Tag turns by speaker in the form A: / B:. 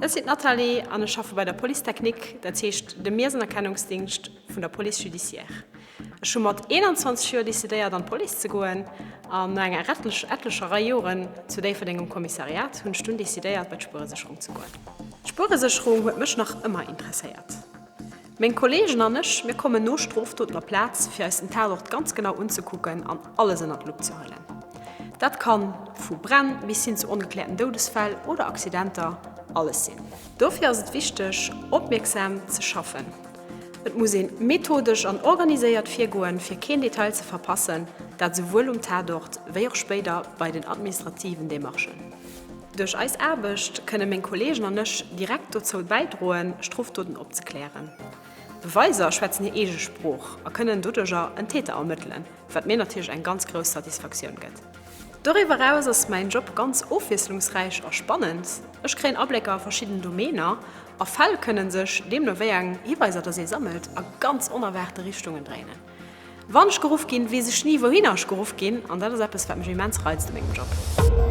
A: Ech sinn d'Nathalie an ech schaffe bei der Police Technique, dat heescht dem Miersenerkennungsdingscht vun der Police Judiciaire. Ech hu mat 21 Joer decidéiert an d'Police ze goen an no enger etlecher Rei Joren zu Déifferdeng um Kommissariat hunn ech dunn decidéiert bei d'Spueresécherung ze goen. D'Spueresécherung huet mech nach ëmmer interesséiert. Meng Kollegen an ech, mir kommen no Strofdoten op Plaz, fir eis den Tatort ganz genau unzekucken an alles ënnert d'Lupp ze huelen. Dat kann vu Bränn bis hin zu ongekläerten Doudesfäll oder Accidenter alles sinn. Dofir ass et wichteg, opmierksam ze schaffen. Et muss een methodesch an organiséiert virgoen, fir keen Detail ze verpassen, dat esouwuel um Tatort wéi och spéider bei den administrativen Demarchen. Duerch eis Aarbecht kënne meng Kolleegen an ech direkt dozou bäidroen, Strofdoten opzeklären. D'Beweiser schwätzen hir eege Sprooch a kënnen doduercher en Täter ermëttelen, wat mir natierlech eng ganz grouss Satisfaktioun gëtt. Doriwwer eraus ass mäin Job ganz ofwiesslungsräich a spannend. Ech kréien Ablécker a verschidden Domainer a Fäll kënne sech, deemno wéi eng Hiweiser dass ee sammelt, a ganz onerwaarte Richtungen dréinen. Wann ech geruff ginn, weess ech ni wouhinner ech geruff ginn an dat ass eppes wat mech immens reizt u mengem Job.